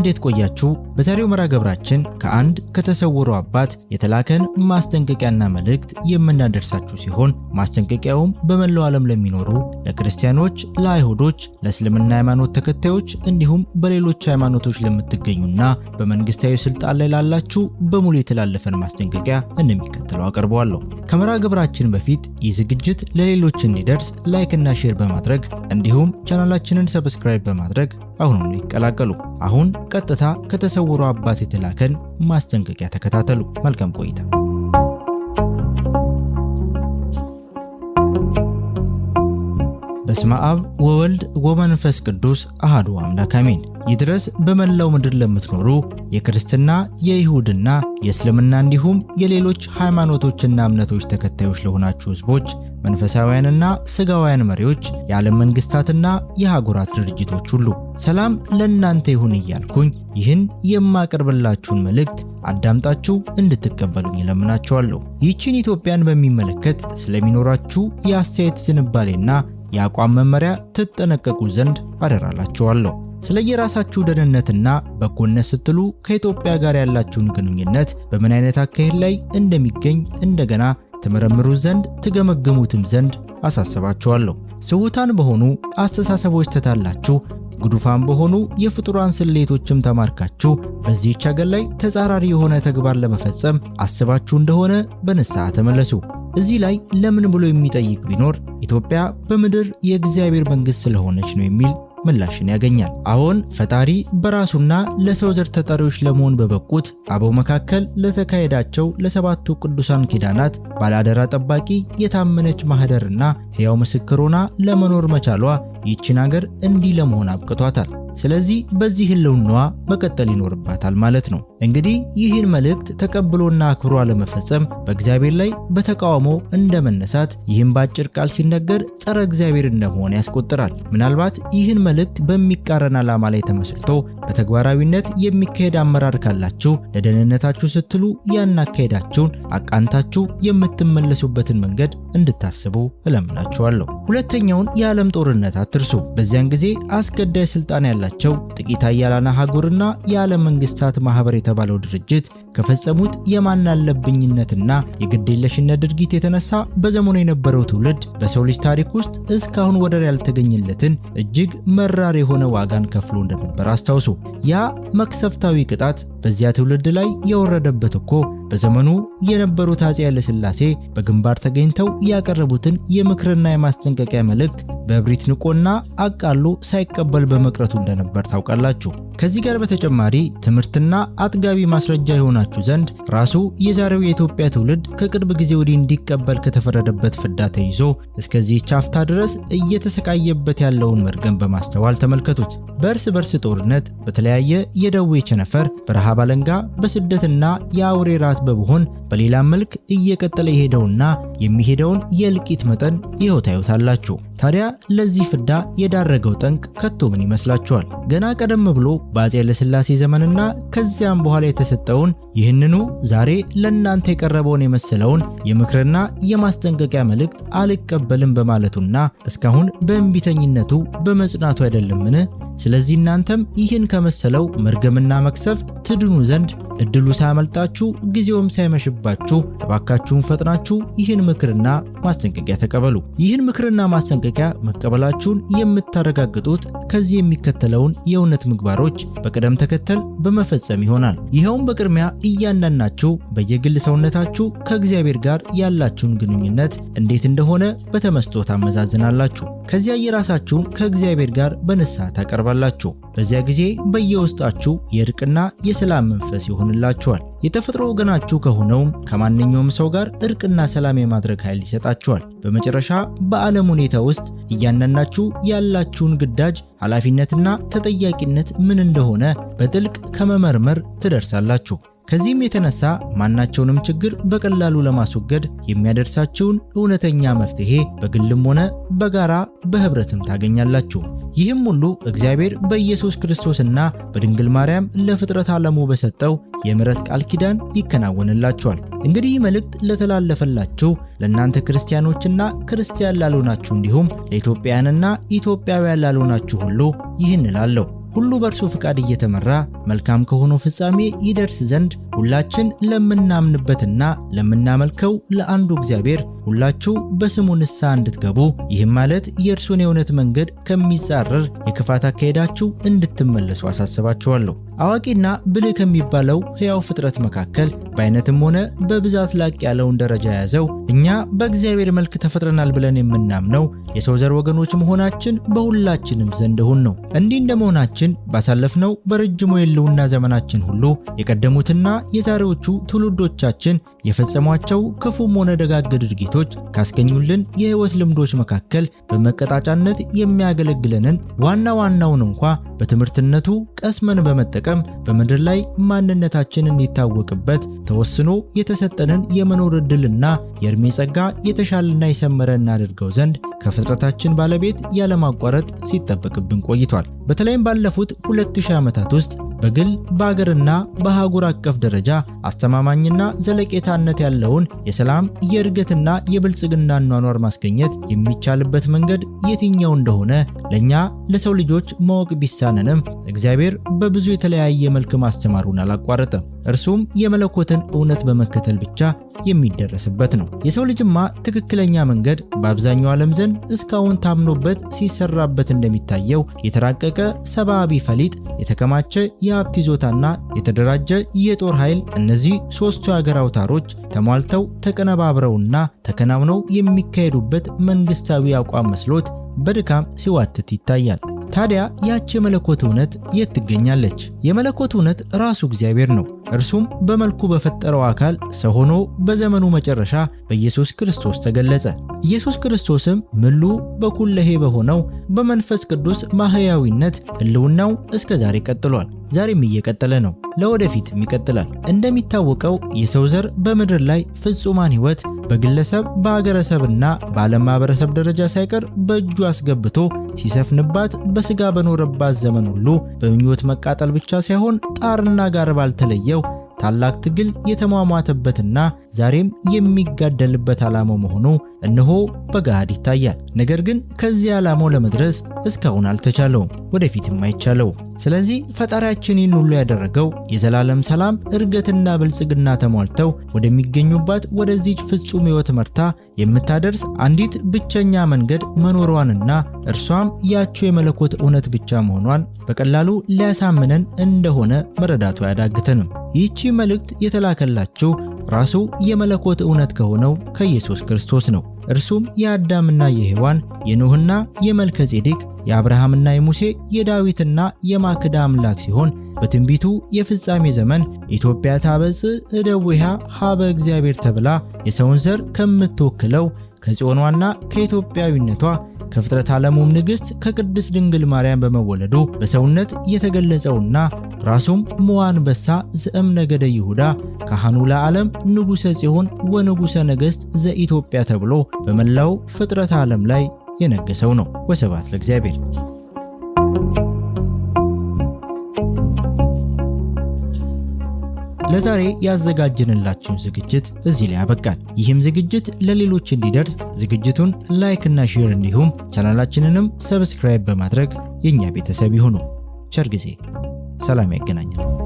እንዴት ቆያችሁ? በዛሬው መርሃ ግብራችን ከአንድ ከተሰወረው አባት የተላከን ማስጠንቀቂያና መልእክት የምናደርሳችሁ ሲሆን ማስጠንቀቂያውም በመላው ዓለም ለሚኖሩ ለክርስቲያኖች፣ ለአይሁዶች፣ ለእስልምና ሃይማኖት ተከታዮች እንዲሁም በሌሎች ሃይማኖቶች ለምትገኙና በመንግስታዊ ስልጣን ላይ ላላችሁ በሙሉ የተላለፈን ማስጠንቀቂያ እንደሚከተለው አቀርበዋለሁ። ከመርሃ ግብራችን በፊት ይህ ዝግጅት ለሌሎች እንዲደርስ like እና share በማድረግ እንዲሁም ቻናላችንን subscribe በማድረግ አሁኑኑ ይቀላቀሉ። አሁን ቀጥታ ከተሰወረው አባት የተላከን ማስጠንቀቂያ ተከታተሉ። መልካም ቆይታ። በስመ አብ ወወልድ ወመንፈስ ቅዱስ አሐዱ አምላክ አሜን። ይድረስ በመላው ምድር ለምትኖሩ የክርስትና፣ የይሁድና፣ የእስልምና እንዲሁም የሌሎች ሃይማኖቶችና እምነቶች ተከታዮች ለሆናችሁ ሕዝቦች፣ መንፈሳውያንና ስጋውያን መሪዎች፣ የዓለም መንግስታትና የአህጉራት ድርጅቶች ሁሉ ሰላም ለእናንተ ይሁን እያልኩኝ ይህን የማቀርብላችሁን መልእክት አዳምጣችሁ እንድትቀበሉኝ እለምናችኋለሁ። ይህችን ኢትዮጵያን በሚመለከት ስለሚኖራችሁ የአስተያየት ዝንባሌና የአቋም መመሪያ ትጠነቀቁ ዘንድ አደራላችኋለሁ። ስለየራሳችሁ ደህንነትና በጎነት ስትሉ ከኢትዮጵያ ጋር ያላችሁን ግንኙነት በምን አይነት አካሄድ ላይ እንደሚገኝ እንደገና ትመረምሩ ዘንድ ትገመግሙትም ዘንድ አሳስባችኋለሁ። ስውታን በሆኑ አስተሳሰቦች ተታላችሁ፣ ግዱፋን በሆኑ የፍጡራን ስሌቶችም ተማርካችሁ በዚህች ሀገር ላይ ተጻራሪ የሆነ ተግባር ለመፈጸም አስባችሁ እንደሆነ በንስሐ ተመለሱ። እዚህ ላይ ለምን ብሎ የሚጠይቅ ቢኖር ኢትዮጵያ በምድር የእግዚአብሔር መንግስት ስለሆነች ነው የሚል ምላሽን ያገኛል። አሁን ፈጣሪ በራሱና ለሰው ዘር ተጠሪዎች ለመሆን በበቁት አበው መካከል ለተካሄዳቸው ለሰባቱ ቅዱሳን ኪዳናት ባለአደራ ጠባቂ የታመነች ማህደርና ሕያው ምስክር ሆና ለመኖር መቻሏ ይህችን ሀገር እንዲህ ለመሆን አብቅቷታል። ስለዚህ በዚህ ህልውናዋ መቀጠል ይኖርባታል ማለት ነው። እንግዲህ ይህን መልእክት ተቀብሎና አክብሮ አለመፈጸም በእግዚአብሔር ላይ በተቃውሞ እንደመነሳት፣ ይህም በአጭር ቃል ሲነገር ጸረ እግዚአብሔር እንደመሆን ያስቆጥራል። ምናልባት ይህን መልእክት በሚቃረን ዓላማ ላይ ተመስርቶ በተግባራዊነት የሚካሄድ አመራር ካላችሁ ለደህንነታችሁ ስትሉ ያን አካሄዳችሁን አቃንታችሁ የምትመለሱበትን መንገድ እንድታስቡ እለምናችኋለሁ። ሁለተኛውን የዓለም ጦርነት አትርሱ። በዚያን ጊዜ አስገዳይ ስልጣን ያላቸው ጥቂት ኃያላን አህጉርና የዓለም መንግስታት ማህበር የተባለው ድርጅት ከፈጸሙት የማናለብኝነትና የግዴለሽነት ድርጊት የተነሳ በዘመኑ የነበረው ትውልድ በሰው ልጅ ታሪክ ውስጥ እስካሁን ወደር ያልተገኘለትን እጅግ መራር የሆነ ዋጋን ከፍሎ እንደነበር አስታውሱ። ያ መቅሰፍታዊ ቅጣት በዚያ ትውልድ ላይ የወረደበት እኮ በዘመኑ የነበሩት አፄ ኃይለሥላሴ በግንባር ተገኝተው ያቀረቡትን የምክርና የማስጠንቀቂያ መልእክት በእብሪት ንቆና አቃሎ ሳይቀበል በመቅረቱ እንደነበር ታውቃላችሁ። ከዚህ ጋር በተጨማሪ ትምህርትና አጥጋቢ ማስረጃ የሆናችሁ ዘንድ ራሱ የዛሬው የኢትዮጵያ ትውልድ ከቅርብ ጊዜ ወዲህ እንዲቀበል ከተፈረደበት ፍዳ ተይዞ እስከዚህ አፍታ ድረስ እየተሰቃየበት ያለውን መርገም በማስተዋል ተመልከቱት። በእርስ በርስ ጦርነት፣ በተለያየ የደዌ ቸነፈር፣ በረሃብ አለንጋ፣ በስደትና የአውሬ ራት በመሆን በሌላ መልክ እየቀጠለ የሄደውና የሚሄደውን የእልቂት መጠን ይኸው ታዩታላችሁ። ታዲያ ለዚህ ፍዳ የዳረገው ጠንቅ ከቶ ምን ይመስላችኋል? ገና ቀደም ብሎ በአፄ ኃይለሥላሴ ዘመንና ከዚያም በኋላ የተሰጠውን ይህንኑ ዛሬ ለእናንተ የቀረበውን የመሰለውን የምክርና የማስጠንቀቂያ መልእክት አልቀበልም በማለቱና እስካሁን በእንቢተኝነቱ በመጽናቱ አይደለምን? ስለዚህ እናንተም ይህን ከመሰለው መርገምና መቅሰፍት ትድኑ ዘንድ እድሉ ሳያመልጣችሁ ጊዜውም ሳይመሽባችሁ እባካችሁን ፈጥናችሁ ይህን ምክርና ማስጠንቀቂያ ተቀበሉ። ይህን ምክርና ማስጠንቀቂያ መቀበላችሁን የምታረጋግጡት ከዚህ የሚከተለውን የእውነት ምግባሮች በቅደም ተከተል በመፈጸም ይሆናል። ይኸውም በቅድሚያ እያንዳንዳችሁ በየግል ሰውነታችሁ ከእግዚአብሔር ጋር ያላችሁን ግንኙነት እንዴት እንደሆነ በተመስጦ ታመዛዝናላችሁ። ከዚያ የራሳችሁን ከእግዚአብሔር ጋር በንስሐ ታቀርባላችሁ። በዚያ ጊዜ በየውስጣችሁ የእርቅና የሰላም መንፈስ ይሆንላችኋል። የተፈጥሮ ወገናችሁ ከሆነውም ከማንኛውም ሰው ጋር እርቅና ሰላም የማድረግ ኃይል ይሰጣችኋል። በመጨረሻ በዓለም ሁኔታ ውስጥ እያንዳንዳችሁ ያላችሁን ግዳጅ፣ ኃላፊነትና ተጠያቂነት ምን እንደሆነ በጥልቅ ከመመርመር ትደርሳላችሁ። ከዚህም የተነሳ ማናቸውንም ችግር በቀላሉ ለማስወገድ የሚያደርሳችሁን እውነተኛ መፍትሄ በግልም ሆነ በጋራ በህብረትም ታገኛላችሁ። ይህም ሁሉ እግዚአብሔር በኢየሱስ ክርስቶስና በድንግል ማርያም ለፍጥረት ዓለሙ በሰጠው የምሕረት ቃል ኪዳን ይከናወንላችኋል። እንግዲህ ይህ መልእክት ለተላለፈላችሁ ለእናንተ ክርስቲያኖችና ክርስቲያን ላልሆናችሁ እንዲሁም ለኢትዮጵያውያንና ኢትዮጵያውያን ላልሆናችሁ ሁሉ ይህን እላለሁ። ሁሉ በእርሱ ፍቃድ እየተመራ መልካም ከሆነው ፍጻሜ ይደርስ ዘንድ ሁላችን ለምናምንበትና ለምናመልከው ለአንዱ እግዚአብሔር ሁላችሁ በስሙ ንስሐ እንድትገቡ፣ ይህም ማለት የእርሱን የእውነት መንገድ ከሚጻረር የክፋት አካሄዳችሁ እንድትመለሱ አሳስባችኋለሁ። አዋቂና ብልህ ከሚባለው ሕያው ፍጥረት መካከል በአይነትም ሆነ በብዛት ላቅ ያለውን ደረጃ የያዘው እኛ በእግዚአብሔር መልክ ተፈጥረናል ብለን የምናምነው የሰው ዘር ወገኖች መሆናችን በሁላችንም ዘንድ እሁን ነው። እንዲህ እንደመሆናችን ባሳለፍነው በረጅሙ የሕልውና ዘመናችን ሁሉ የቀደሙትና የዛሬዎቹ ትውልዶቻችን የፈጸሟቸው ክፉም ሆነ ደጋግ ድርጊቶች ካስገኙልን የሕይወት ልምዶች መካከል በመቀጣጫነት የሚያገለግለንን ዋና ዋናውን እንኳ በትምህርትነቱ ቀስመን በመጠቀም በምድር ላይ ማንነታችን እንዲታወቅበት ተወስኖ የተሰጠንን የመኖር ዕድልና የእድሜ ጸጋ የተሻለና የሰመረ እናደርገው ዘንድ ከፍጥረታችን ባለቤት ያለማቋረጥ ሲጠበቅብን ቆይቷል። በተለይም ባለፉት 2000 ዓመታት ውስጥ በግል በአገርና በአህጉር አቀፍ ደረጃ አስተማማኝና ዘለቄታነት ያለውን የሰላም፣ የእድገትና የብልጽግና አኗኗር ማስገኘት የሚቻልበት መንገድ የትኛው እንደሆነ ለኛ ለሰው ልጆች ማወቅ ቢሳነንም እግዚአብሔር በብዙ የተለያየ መልክ ማስተማሩን አላቋረጠም። እርሱም የመለኮትን እውነት በመከተል ብቻ የሚደረስበት ነው። የሰው ልጅማ ትክክለኛ መንገድ በአብዛኛው ዓለም ዘንድ እስካሁን ታምኖበት ሲሰራበት እንደሚታየው የተራቀቀ ሰብአዊ ፈሊጥ፣ የተከማቸ የሀብት ይዞታና የተደራጀ የጦር ኃይል፣ እነዚህ ሶስቱ የሀገር አውታሮች ተሟልተው ተቀነባብረውና ተከናውነው የሚካሄዱበት መንግስታዊ አቋም መስሎት በድካም ሲዋትት ይታያል። ታዲያ ያቺ የመለኮት እውነት የት ትገኛለች? የመለኮት እውነት ራሱ እግዚአብሔር ነው። እርሱም በመልኩ በፈጠረው አካል ሰው ሆኖ በዘመኑ መጨረሻ በኢየሱስ ክርስቶስ ተገለጸ። ኢየሱስ ክርስቶስም ምሉ በኩለሄ በሆነው በመንፈስ ቅዱስ ማህያዊነት ሕልውናው እስከ ዛሬ ቀጥሏል። ዛሬም እየቀጠለ ነው። ለወደፊትም ይቀጥላል። እንደሚታወቀው የሰው ዘር በምድር ላይ ፍጹማን ሕይወት በግለሰብ፣ በአገረሰብና በዓለም ማህበረሰብ ደረጃ ሳይቀር በእጁ አስገብቶ ሲሰፍንባት በስጋ በኖረባት ዘመን ሁሉ በምኞት መቃጠል ብቻ ሳይሆን ጣርና ጋር ባልተለየው ታላቅ ትግል የተሟሟተበትና ዛሬም የሚጋደልበት ዓላማው መሆኑ እነሆ በገሃድ ይታያል። ነገር ግን ከዚህ ዓላማው ለመድረስ እስካሁን አልተቻለውም፣ ወደፊትም አይቻለውም። ስለዚህ ፈጣሪያችን ይህን ሁሉ ያደረገው የዘላለም ሰላም፣ እርገትና ብልጽግና ተሟልተው ወደሚገኙባት ወደዚች ፍጹም ሕይወት መርታ የምታደርስ አንዲት ብቸኛ መንገድ መኖሯንና እርሷም ያችው የመለኮት እውነት ብቻ መሆኗን በቀላሉ ሊያሳምነን እንደሆነ መረዳቱ አያዳግተንም። ይህቺ መልእክት የተላከላችሁ ራሱ የመለኮት እውነት ከሆነው ከኢየሱስ ክርስቶስ ነው። እርሱም የአዳምና የሔዋን፣ የኖህና የመልከ ጼዴቅ፣ የአብርሃምና የሙሴ፣ የዳዊትና የማክዳ አምላክ ሲሆን በትንቢቱ የፍጻሜ ዘመን ኢትዮጵያ ታበጽሕ እደዊሃ ሀበ እግዚአብሔር ተብላ የሰውን ዘር ከምትወክለው ከጽዮኗና ከኢትዮጵያዊነቷ ከፍጥረት ዓለሙም ንግሥት ከቅድስት ድንግል ማርያም በመወለዱ በሰውነት የተገለጸውና ራሱም ሞዓ አንበሳ ዘእምነገደ ይሁዳ ካህኑ ለዓለም ንጉሠ ጽዮን ወንጉሠ ነገሥት ዘኢትዮጵያ ተብሎ በመላው ፍጥረት ዓለም ላይ የነገሰው ነው። ወስብሐት ለእግዚአብሔር። ለዛሬ ያዘጋጀንላችሁ ዝግጅት እዚህ ላይ ያበቃል። ይህም ዝግጅት ለሌሎች እንዲደርስ ዝግጅቱን like እና share እንዲሁም ቻናላችንንም subscribe በማድረግ የኛ ቤተሰብ ይሁኑ። ቸር ጊዜ። ሰላም ያገናኛል።